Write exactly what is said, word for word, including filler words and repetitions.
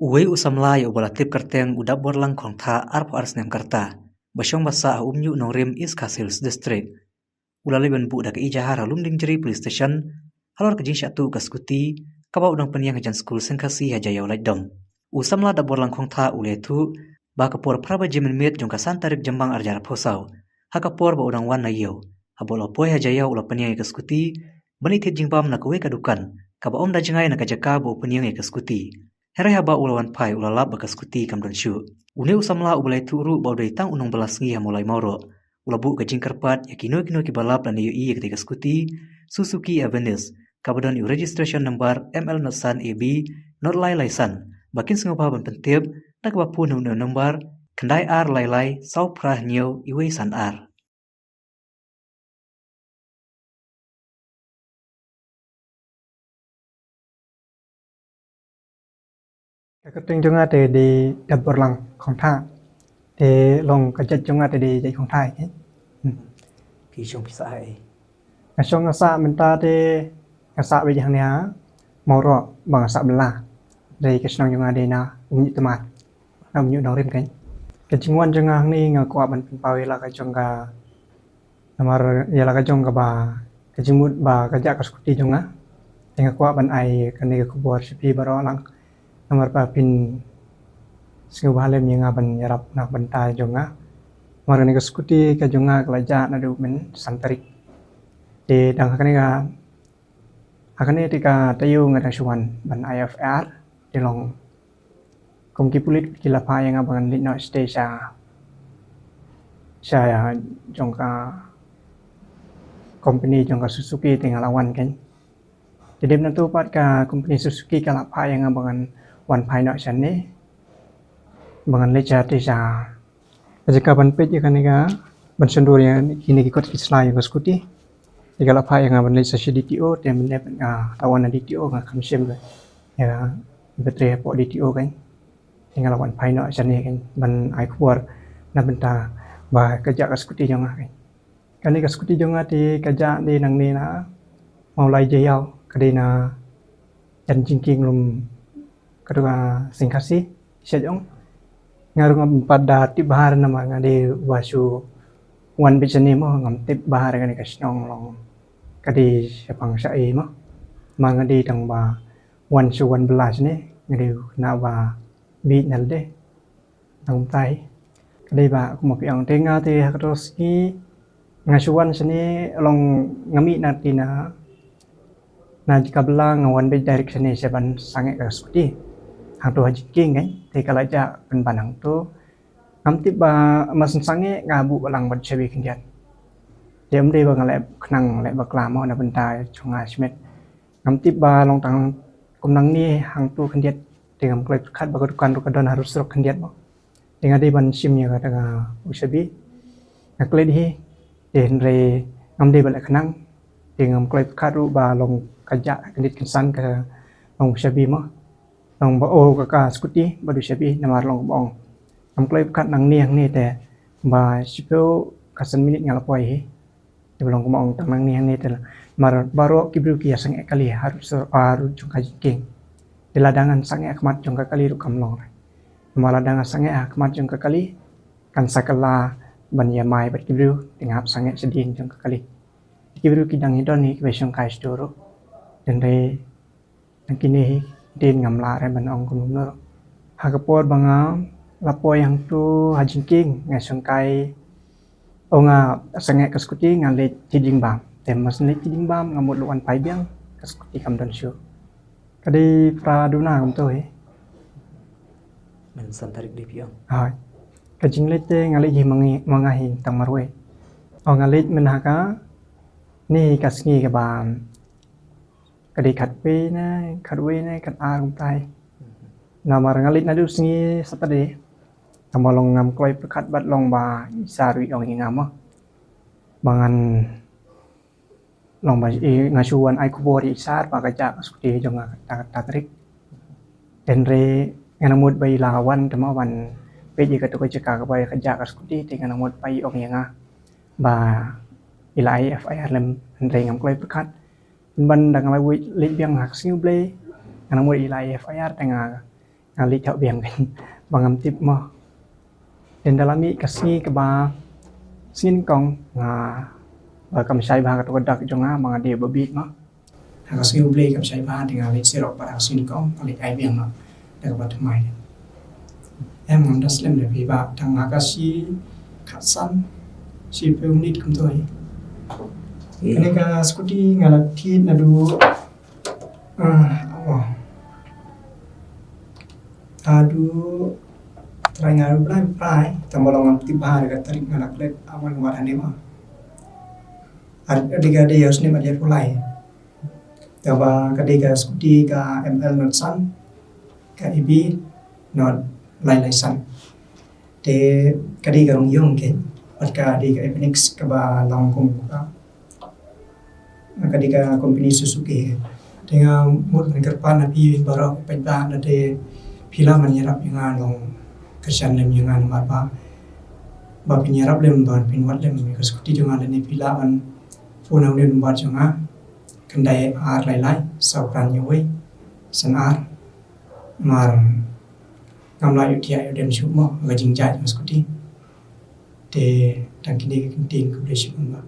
Uwei u samla ïa uba la tip kyrteng u Dapborlang Khongthah, arphew ar snem ka rta, ba shong ba sah ha Umñiuh Nongrim, East Khasi Hills District, u la leit ban buh da ka ejahar ha Lumdiengjri Police Station halor ka jingshah tuh ka skuti kaba u dang pynïeng hajan skul Seng Khasi ha Jaïaw Laitdom. U samla Dapborlang Khongthah u la ïathuh ba ha ka por phra baje mynmiet jong ka san tarik Jymmang arhajar arphew saw, ha ka por ba u dang wan na ïew, haba u la poi ha Jaïaw u la pynïeng ïa ka skuti ban leit thied jingbam na kawei ka dukan kaba ym da jngai na ka jaka ba u pynïeng ïa ka skuti. Hynrei haba u la wan phai u la lap ba ka skuti kam don shuh. Une u samla uba la ïathuh ruh ba u dei tang u nongbylla sngi ha Mawlai Mawroh, u la buh ka jingkyrpad ïa kino kino kiba lap lane ïohi ïa katei ka skuti Suzuki Avenis kaba don ïa u registration number M L not san A B not lai lai san, ba kin sngewbha ban pyntip da kaba phone ha une u number khyndai ar lai lai saw phra hynñiew wei san ar. Ka kyrteng jong nga te dei Dapborlang Khongthah. Te long ka jait jong nga te dei jait Khongthah, eh. Hmm. Phi shong phi sah ha ei? Nga shong nga sah mynta te nga sah beit hangne ha Mawroh, ba nga sah bylla. Dei ka shnong jong nga dei na Umñiuh Tmar, na Umñiuh Nongrim kein. Ka jingwan jong nga hangne nga kwah ban pynpaw ïa la ka jong ka, namar ïa la ka jong kaba, ka jingmut ba ka jah ka skuti jong nga. Te nga kwah ban ai kane ka khubor sha phi baroh lang. Namar ba phin sngewbha lem ïa nga ban ïarap na ka bynta jong nga. Namar kane ka skuti ka jong nga ka la jah naduh mynsan tarik. Te dang ha kane ka, ha kane te ka taïew nga dang shu wan ban ai F I R, te long kum ki pulit ki la phah ïa nga ba ngan leit noh shatei sha, sha jong ka company jong ka Suzuki, te nga la wan kein. Te dep na tu pat ka company Suzuki ka la phah ïa nga ba ngan wan phai noh shane, ba ngan leit shatei sha ka jaka ban peit ïa kane ka, ban shon dur ïa kine ki kot ki sla ïa ka skuti. Te ka la phah ïa nga ban leit sha D T O, te mynne pat nga la wan na D T O nga kham shim ïa ka battery hapoh D T O kein. Te nga la wan phai noh shane kein ban ai khubor na bynta ba ka jah ka skuti jong nga kein. Kane ka skuti jong nga te ka jah dei nangne na Mawlai Jaïaw, ka dei na jan jingkieng lum ka dei ka Seng Khasi, sha jong. Nga ruh ngam pat da tip bha namar nga dei uba shu wan beit shane mo, ngam tip bha kane ka shnong long ka dei shaphang shaei mo. Ma nga dei tang ba wan shu wan bylla shane, nga dei u khynnah ba bieit na lade. Nang tai. Ka dei ba kumba phi ong te nga te ha kato sngi nga shu wan shane long nga mih na ti na, na jaka bylla nga wan beit direct shane sha ban sangeh ka skuti. Hangto ha jingkieng kein te ka la jah pynban hangto. Ngam tip ba ma shu sangeh nga buh balang bad shabi khyndiat. Te ym dei ba nga leh khnang leh bakla mo na bynta jong nga shimet. Ngam tip ba long tang kum nangne hangto khyndiat, te ngam kloi pyrkhat ba ka dukan ruh ka don harud surok khyndiat mo. Te nga dei ban shim ïa kata ka u shabi. Nga klet hi, te hynrei ngam dei ba leh khnang. Te ngam kloi pyrkhat ruh ba long ka jah khyndiat kynsan ka long u shabi mo. Long ba o ka, ka skuti bad u shabi namar long ba ong. Ngam kloi pyrkhat nangne hangne te ba shiphew ka san minit nga la poi hi. Te ba long kumba ong tang nangne hangne te la. Namar baroh ki briew ki ïa sangeh kali harud sur, harud jong ka jingkieng. Te lada ngan sangeh ha khmat jong ka kali ruh kam long re. Namar lada ngan sangeh ha khmat jong ka kali kan sa kylla ban ïa mai bad ki briew, te nga hap sangeh shadien jong ka kali. Ki briew ki dang ïa don hi kiba shongkai shatei ruh. Te hynrei na kine hi, dien ngam lah re ban ong kumno. Ha ka por ba nga la poi hangto ha jingkieng nga shongkai, o nga sangeh ka skuti nga leit thied jingbam. Te ma shu leit thied jingbam nga mut la wan phai biang ka skuti kam don shuh. Ka dei phra duna kumto hi. Mynsan tarik dei phi ong. Hooid. Ka jingleit te nga leit hi ma ngi, ma nga hi tang marwei. O nga leit mynha ka, ne ka sngi kaba ka dei khatwei ne, khatwei ne, khatar kumtai. Namar nga leit naduh sngi Saturday. Tang ba long ngam kloi pyrkhat bad long ba i Sir ruh i ong ïa nga mo. Ba ngan long ba i nga shu wan ai khubor ïa i Sir ba ka jah ka skuti jong nga kata kata tarik. Te hynrei nga nang mut ba i la wan te mo ban peit ïa kato ka jaka kaba ka jah ka skuti, te nga nang mut ba i ong ïa nga ba i la ai F I R lem, hynrei ngam kloi pyrkhat. Pynban da nga la wei leit biang ha ka sngi U Blei, nga nang mut i la ai F I R te nga Nga leit hok biang kan ba ngam tip mo. Te ynda la mih ka sngi kaba sngewnyngkong nga ba kam shai bha kato ka dak jong nga ba nga dei ba bieit mo. Ha ka sngi U Blei kam shai bha te nga leit surok bad ha ka sngewnyngkong nga leit ai biang mo. Da kaba thymmai. Em ngam da slem da phi ba tang ha ka shi khatsan shiphew minit kumto hi. Kane ka scooty nga la thied naduh Ah, oh. Adu trai nga ru brai brai tang ba long ngam tip bha ka tarik nga la klet awan wat ane ma. Ar dei ka dei yos ne ma dei pulai. Tang ba ka dei ka scooty ka M L not san ka E B not lai lai san. Te ka dei ka rung yong ke bad ka dei ka Epinix kaba long kum ka ka dei ka company Suzuki. Te nga mut ban kyrpad na phi baroh paidbah na te phi lah ban ïarap ïa nga long kyrshan lem ïa nga namar ba ba phin ïarap lem ban phin wad lem ïa ka scooty jong nga lane phi lah ban phone ha une u number jong nga khyndai ar lai lai saw khyndai wei san ar. Namar ngam lah ïoh thiah ïoh dem shuh mo ha ka jingjia jong ka scooty. Te tang kine ki kyntien, khublei shibun bah.